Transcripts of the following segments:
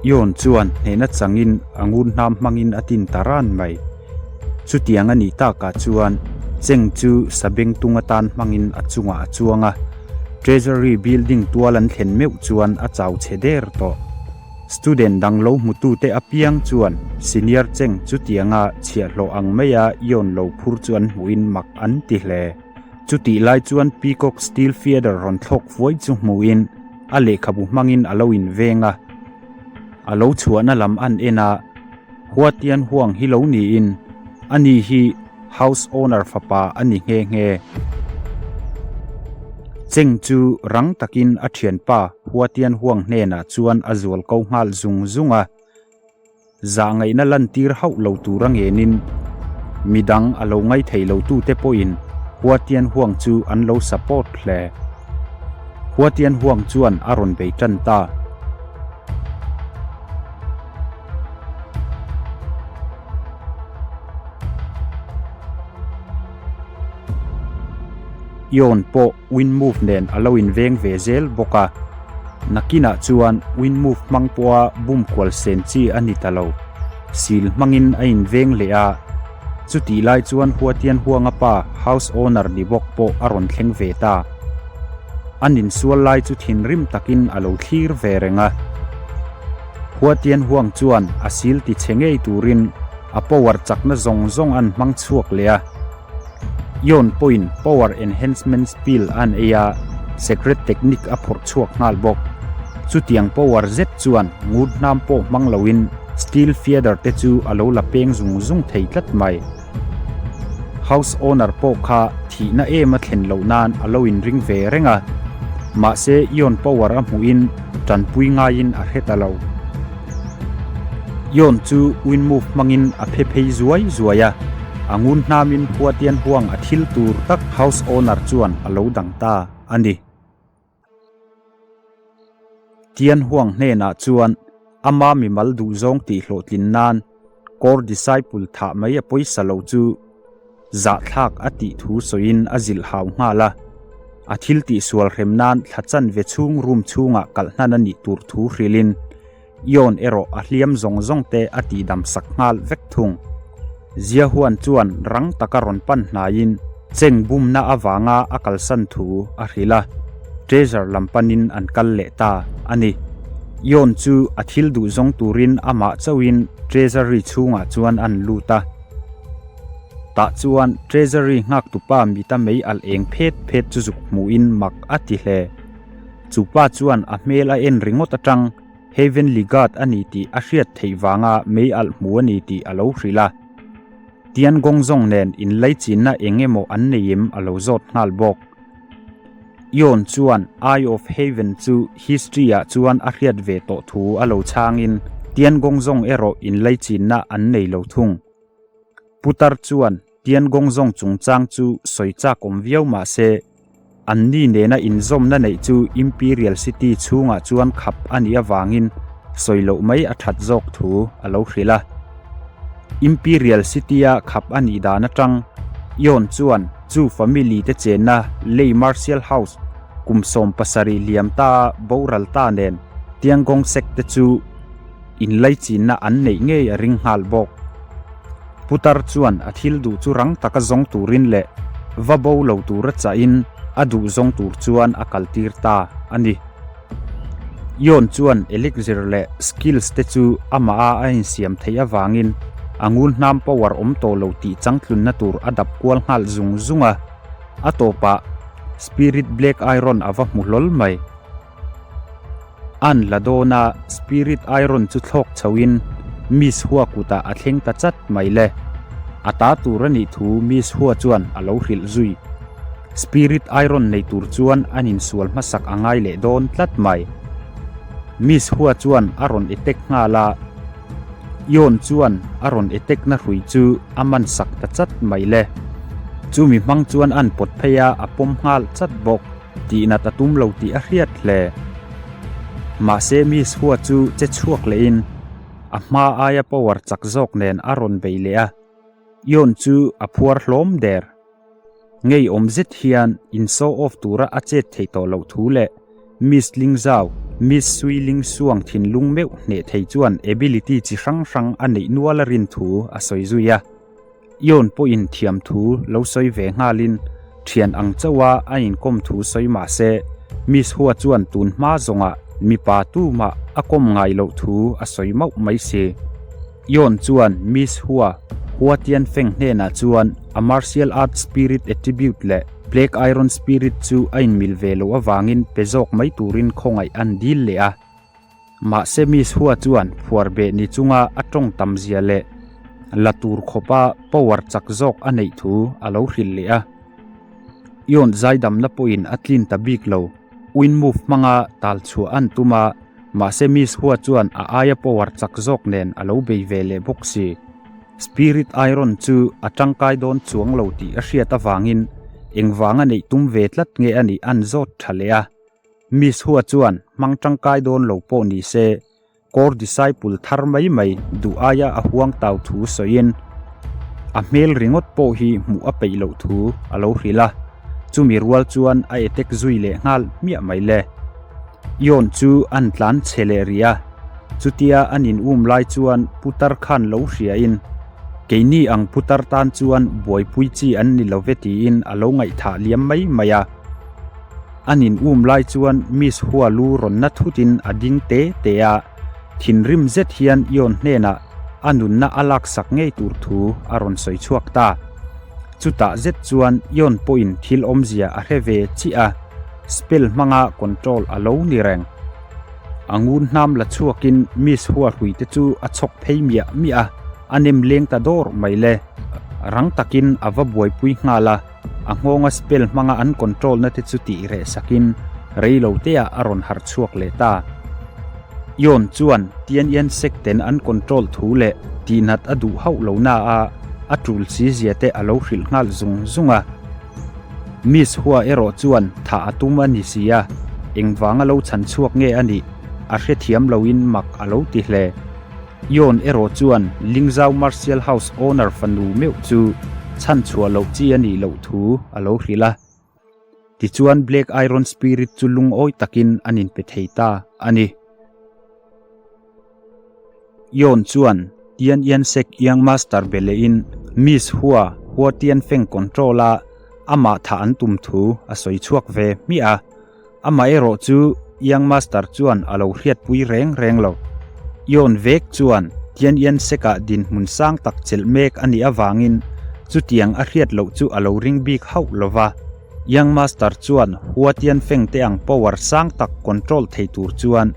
Yon chuan hnehna changin a ngun hnam hmangin a tin ta ran mai. Chutiang a nih takah chuan Cheng chu sabengtung atan hmangin a chungah a chuang a, Treasury building tual an thlen meuh chuan a chau chhe der tawh. Student dang lo hmutute apiang chuan Senior Cheng chutianga chhiahhlawh ang maia Yon lo phur chu an hmuhin mak an ti hle. Chutih lai chuan Peacock Steel Feather rawn thlawk fuai chu hmuhin a lehkhabu hmangin a lo inveng a. A lo chhuahna lam an en a, Hua Tian Huang hi lo niin ani hi house owner fapa a ni nghe nghe. Cheng chu rang takin a thianpa Hua Tian Huang hnenah chuan a zual ko nghal zung zung a. Zahngaihna lantir hauh lo tura ngenin midang a lo ngaithei lo tute pawhin Hua Tian Huang chu an lo support hle. Hua Tian Huang chuan a rawn bei tan ta. Yon pawh wind move nen a lo inveng ve zel bawk a, nakinah chuan wind move hmang pawha bum kual sen chi a ni ta lo. Sil hmangin a inveng leh a, chutih lai chuan Huatian Huanga pa house owner ni bawk pawh a rawn thleng ve ta. An insual lai chu thinrim takin a lo thlir ve reng a. Huatian Huang chuan a sil ti chhe ngei turin a power chakna zawng zawng an hmang chhuak leh a. Yon pawhin power enhancement pill an ei a, secret technique a phawrh chhuak nghal bawk. Chutiang power zet chuan ngut hnam pawh hmang loin steel feather te chu a lo la peng zung zung thei tlat mai. House owner pawh kha thihna em a thlen loh nan a lo inring ve reng a, mahse Yon power a hmuhin tanpui ngaiin a hre ta lo. Yon chu wind move hmangin a phe phei zuai zuai a, a ngun hnamin Huatian Huang a thil tur tak house owner chuan a lo dang ta a ni. Tian Huang hnenah chuan ama mimal duhzawng tih hlawhtlin nan Core Disciple thah mai a pawisa lo chu zahthlak a tih thu sawiin a zilh hau nghal a. A thil tihsual hrem nan thla chanve chhung room chhungah kalh hnan a nih tur thu hrilhin Yon erawh a hliam zawng zawng te a tihdam sak nghal vek thung. Zia Huan chuan rang taka rawn pan hnaiin Cheng bumna avanga a kalsan thu a hrilh a, Treasure lam panin an kal leh ta a ni. Yon chu a thil duh zawng turin amah chauhin Treasury chhungah chuan an lut a. Tah chuan Treasury nghaktupa mita mei alh eng phet phet chu zuk hmuhin mak a ti hle. Chu pa chuan a hmel a en ringawt atang Heavenly God a ni tih a hriat theih vanga mei alh hmu a ni tih a lo hrilh a. Tian Gong Zong nen inlaichinna eng emaw an nei em a lo zawt nghal bawk. Yon chuan Eye of Heaven chu history ah chuan a hriat ve tawh thu a lo chhangin Tian Gong Zong erawh inlaichinna an nei lo thung. Putar chuan Tian Gong Zong chungchang chu sawi chak awm viau mah se, anni nena inzawmna neih chu Imperial City chhungah chuan khap a nih avangin sawi loh mai a that zawk thu a lo hrilh a. Imperial City-a khap a nih dan atang Yon chuan chu family te chenna Lei Martial House kum 70 liam ta boral ta nen Tiangong sect te chu Inlaichinna an neih ngei a ring nghal bawk. Putar chuan a thil duh chu rang taka zawng turin leh va bo lo tura chahin a duh zawng tur chuan a kaltir ta a ni. Yon chuan elixir leh skills te chu amah a a insiam theih avangin a ngun hnam power awm tawh lo tih changtlunna tur a dap kual nghal zung zung a, a tawpah Spirit Black Iron a va hmu hlawl mai. An la dawn a, Spirit Iron chu thlawk chhoin Miss Hua kutah a thleng ta chat mai le. A ta tur a nih thu Miss Hua chuan a lo hrilh zui. Spirit Iron nei tur chuan an insual hmasak a ngai leh dawn tlat mai. Miss Hua chuan a rawn attack nghal a, Yon chuan a rawn attack na hrui chu a man sak ta chat mai le. Chumi hmang chuan an pawt phei a, a pawm nghal chat bawk. Tihnat a tum lo tih a hriat hle. Mahse Miss Hua chu che chhuak lehin a hma aia power chak zawk nen a rawn bei leh a, Yon chu a phuar hlawm der. Ngeiawm zet hian in show off tura a chet theih tawh loh thu leh Miss Lingzau Miss Sui Ling Suang thinlung meuh hneh thei chuan ability chi hrang hrang a neih nual a rin thu a sawi zui a. Ion pawhin thiam thu lo sawi ve nghalin thian ang chauha a inkawm thu sawi mah se, Miss Hua chuan tun hma zawngah mipa tumah a kawm ngai loh thu a sawi mauh mai si. Ion chuan Miss Hua, Hua Tianfeng hnenah chuan a martial art spirit attribute leh Black Iron Spirit chu a inmil ve loh avangin pe zawk mai turin khawngaih an dil leh a. Mahse Miss Hua chuan phuar beh ni chunga a tawng tam zia leh la tur khawpa power chak zawk a neih thu a lo hrilh leh a. Ion zaidamna pawhin a tlin ta bik lo. Wind move hmanga tal chhuah an tum a, mahse Miss Hua chuan a aia power chak zawk nen a lo bei ve leh bawk si. Spirit Iron chu a tangkai dawn chuang lo tih a hriat avangin engvanga neih tum ve tlat nge a nih an zawt tha leh a. Miss Hua chuan hmang tangkai dawn lo pawh ni se, Core Disciple thar mai mai duh aia a huang tau thu sawiin a hmel ringawt pawh hi hmuh a peih loh thu a lo hrilh a, chumi rual chuan a attack zui leh nghal hmiah mai le. Ion chu an tlan chhe leh rih a, chutia an in um lai chuan putar khan lo hriain keini ang putar tan chuan buaipui chi an ni lo ve tiin a lo ngaihthah liam mai mai a. An in um lai chuan Miss Hua lu rawn na thutin a ding te te a, thinrim zet hian Ion hnenah a nunna a laksak ngei tur thu a rawn sawi chhuak ta. Chutah zet chuan Ion pawhin thil awmzia a hre ve chiah a, spell hmanga control a lo ni reng. A ngun hnam la chhuakin Miss Hua hruite chu a chhawk phei miah miah a, a nem leng ta dawr mai le. Rang takin a va buaipui nghal a. A nghawnga spell hmanga an control na te chu tih reh sakin rei lo te ah a rawn harh chhuak leh ta. Ion chuan Tian Yan Sek ten an control thu leh tihnat a duh hauh lo na a, a tul si zia te a lo hrilh nghal zung zung a. Miss Hua erawh chuan thah a tum a ni si a, engvanga lo chhan chhuak nge a nih a hrethiam loin mak a lo ti hle. Ion erawh chuan Lingzau Martial House owner fanu meuh chu chhan chhuah loh chi a nih loh thu a lo hrilh a. Tichuan Black Iron Spirit chu lungawi takin an inpe thei ta a ni. Ion chuan Tian Yan Sek Young Master be lehin Miss Hua, Hua Tian Feng control a amah thah an tum thu a sawi chhuak ve hmiah a. Amaherawh chu Young Master chuan a lo hriatpui reng reng lo. Ion vek chuan Tian Yan Sek-ah dinhmun sang tak chelh mek a nih avangin chutiang a hriat loh chu a lo ring bik hauh lo va. Young Master chuan Hua Tian Feng te ang power sang tak control thei tur chuan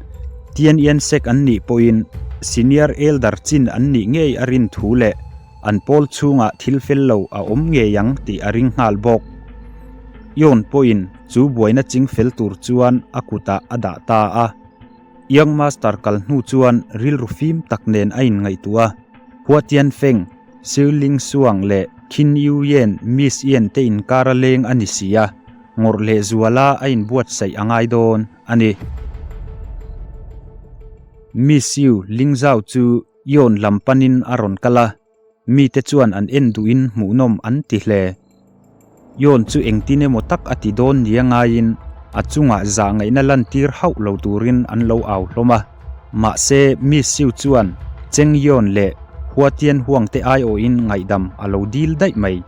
Tian Yan Sek an nih pawhin Senior Elder chin an nih ngei a rin thu leh An pawl chhungah thil fel lo a awm ngei ang tih a ring nghal bawk. Ion pawhin chu buaina ching fel tur chuan a kutah a dah ta a. Young Master kal hnu chuan rilru fim tak nen a inngaihtuah a. Hua Tian Feng, Siu Ling Suang leh Qin Yu Yen Miss Yen te inkar a leng a ni si a, ngawrh leh zuala a inbuatsaih a ngai dawn a ni. Miss Yu Ling Zhao chu Ion lam panin a rawn kal a, mite chuan an en duhin hmuhnawm an ti hle. Ion chu engtin emaw tak a ti dawn nia ngaiin a chungah zah ngaihna lantir hauh lo turin an lo au hlawm a. Mahse, Miss Siu chuan Cheng Ion leh Hua Tian Huang te aiawhin ngaihdam a lo dil daih mai.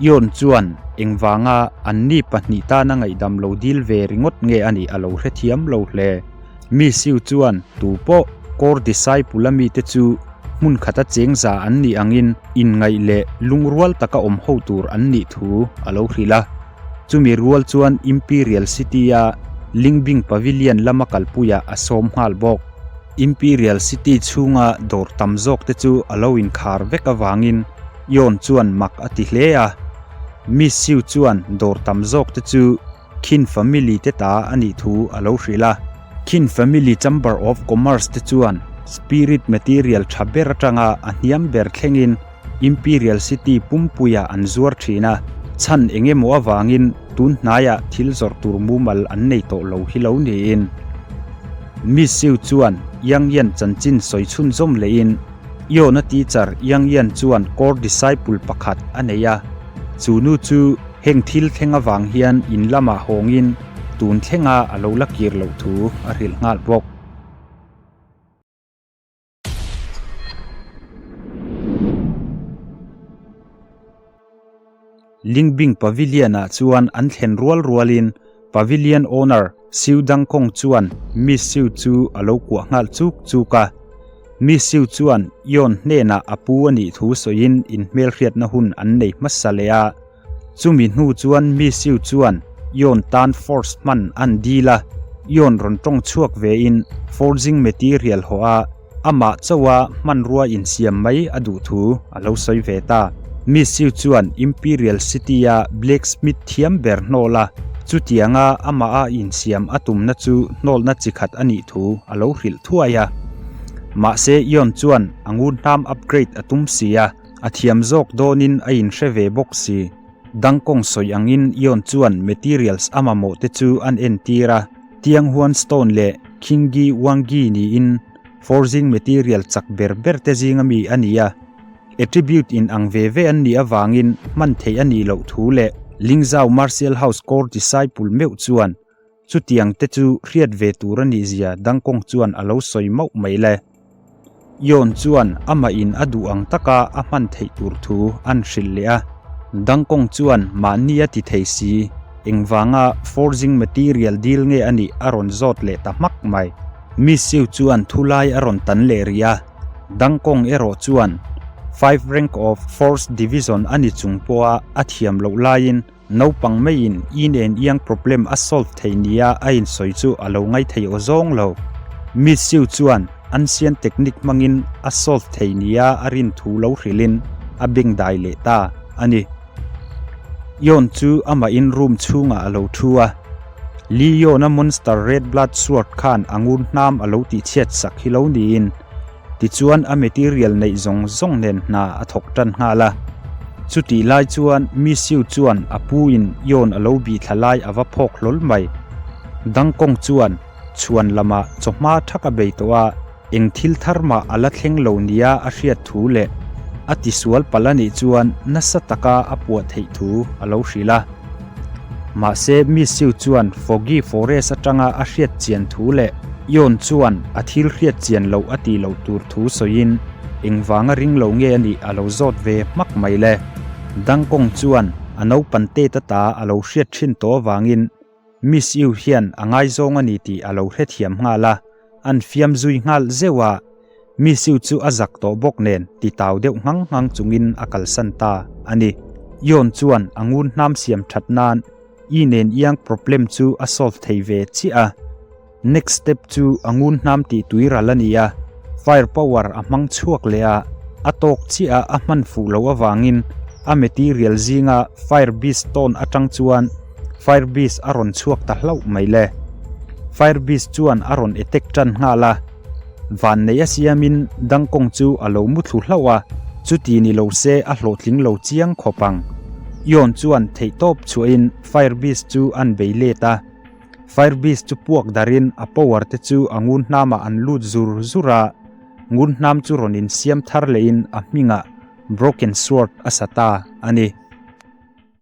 Ion chuan engvanga anni pahnih tana ngaihdam lo dil ve ringawt nge a nih a lo hrethiam lo hle. Mi Siu chuan tu pawh Core Disciple a mite chu hmun khata cheng za an nih angin inngaih leh lungrual taka awm ho tur an nih thu a lo hrilh a. Chumi rual chuan Imperial City-a Lingbing Pavilion lama kalpuiah a sawm nghal bawk. Imperial City chhunga dawr tam zawk te chu a lo inkhar vek avangin Ion chuan mak a ti hle a. Mi Siu chuan dawr tam zawk te chu Khin Family te ta a nih thu a lo hrilh a. Khin Family Chamber of Commerce te chuan Spirit Material tha ber atanga a hniam ber thlengin Imperial City pumpuiah an zuar thin a, chhan eng emaw avangin tun hnaiah thil zawrh tur mumal an nei tawh lo hi lo niin. Miss Siu chuan Yang Yan chanchin sawi chhunzawm lehin Iona teacher Yang Yan chuan core disciple pakhat a nei a, chu nu chu Heng thil thleng avang hian in lamah hawngin tun thlenga a lo la kir loh thu a hrilh nghal bawk. Lingbing Pavilion-ah chuan an thlen rual rualin Pavilion owner Siu Dangkong chuan Miss Siu chu a lo kuah nghal chuk chuk a. Miss Siu chuan Yon hnenah a pu a nih thu sawiin inhmelhriatna hun an nei hmasa leh a. Chumi hnu chuan Miss Siu chuan Yon tan force hman an dil a, Yon rawn tawng chhuak vein forging material hawh a, Amah chauha hmanrua insiam mai a duh thu a lo sawi ve ta. Miss Siew chuan Imperial City-a blacksmith thiam ber hnawl a, chutianga amaha insiam a tumna chu hnawlna chi khat a nih thu a lo hrilh thuai a. Mahse Yon chuan a ngun hnam upgrade a tum si a, a thiam zawk dawnin a inhre ve bawk si. Dangkawng sawi angin Yon chuan materials a mamawh te chu an entir a. Tianghuan Stone leh Khingi Wangi niin forging material chak ber ber te zinga mi a ni a. Attribute in ang ve ve an nih avangin hman theih a nih loh thu leh Lingzau Martial House Core Disciple meuh chuan chutiang te chu hriat ve tur a nih zia Dangkawng chuan a lo sawi mauh mai le. Yon chuan amah in a duh ang taka a hman theih tur thu an hrilh leh a. Dangkawng chuan mahni a ti thei si, engvanga forging material deal nge a nih a rawn zawt leh ta hmak mai. Miss Siu chuan thu lai a rawn tan leh rih a. Dangkawng erawh chuan Five Rank of Force Division a ni chung pawha a thiam loh laiin Naupang maiin i nen iang problem a solve thei nia a insawi chu a lo ngai thei aw zawng lo. Miss Siu chuan ancient technique hmangin a solve thei nia a rin thu lo hrilhin a beng dai leh ta a ni. Yon chu amahin room chhungah a lo thu a. Lee Yon-a monster red blood sword khan a ngur hnam a lo tihchhiat sak hi lo niin Tichuan a material neih zawng zawng nen hna a thawk tan nghal a. Chutih lai chuan Miss Yu chuan a pu in Yon a lo bih thla lai a va phawk hlawl mai. Dangkawng chuan chhuan lamah chawhma thak a bei tawh a, eng thil thar mah a la thleng lo nia a hriat thu leh a tisual palh a nih chuan nasa taka a puah theih thu a lo hrilh a. Mahse, Miss Yu chuan Foggy Forest atanga a hriat chian thu leh Yon chuan a thil hriat chian loh a tih loh tur thu sawiin engvanga ring lo nge a nih a lo zawt ve hmak mai le. Dangkawng chuan a naupan tet ata a lo hriat thin tawh avangin Miss Yu hian a ngaizawng a ni tih a lo hrethiam nghal a, an fiam zui nghal zeuh a. Miss Yu chu a zak tawh bawk nen ti tau deuh nghang nghang chungin a kalsan ta a ni. Yon chuan a ngun hnam siam that nan i nen iang problem chu a solve thei ve chiah a. Next step chu a ngun hnam tih tui ral a ni a, fire power a hmang chhuak leh a, a tawk chiah a a hman fuh loh avangin a material zinga fire beast stone atang chuan fire beast a rawn chhuak ta hlauh mai le. Fire beast chuan a rawn attack tan nghal a. Vannei a siamin Dangkawng chu a lo muthlu hlauh a, chuti ni lo se a hlawhtling lo chiang khawp ang. Yon chuan theihtawp chhuahin Fire Beast chu an bei let a. Fire Beast chu puak darin a power te chu a ngun hnamah an lut zur zur a, ngun hnam chu rawn insiam thar lehin a hmingah Broken Sword a sa ta a ni.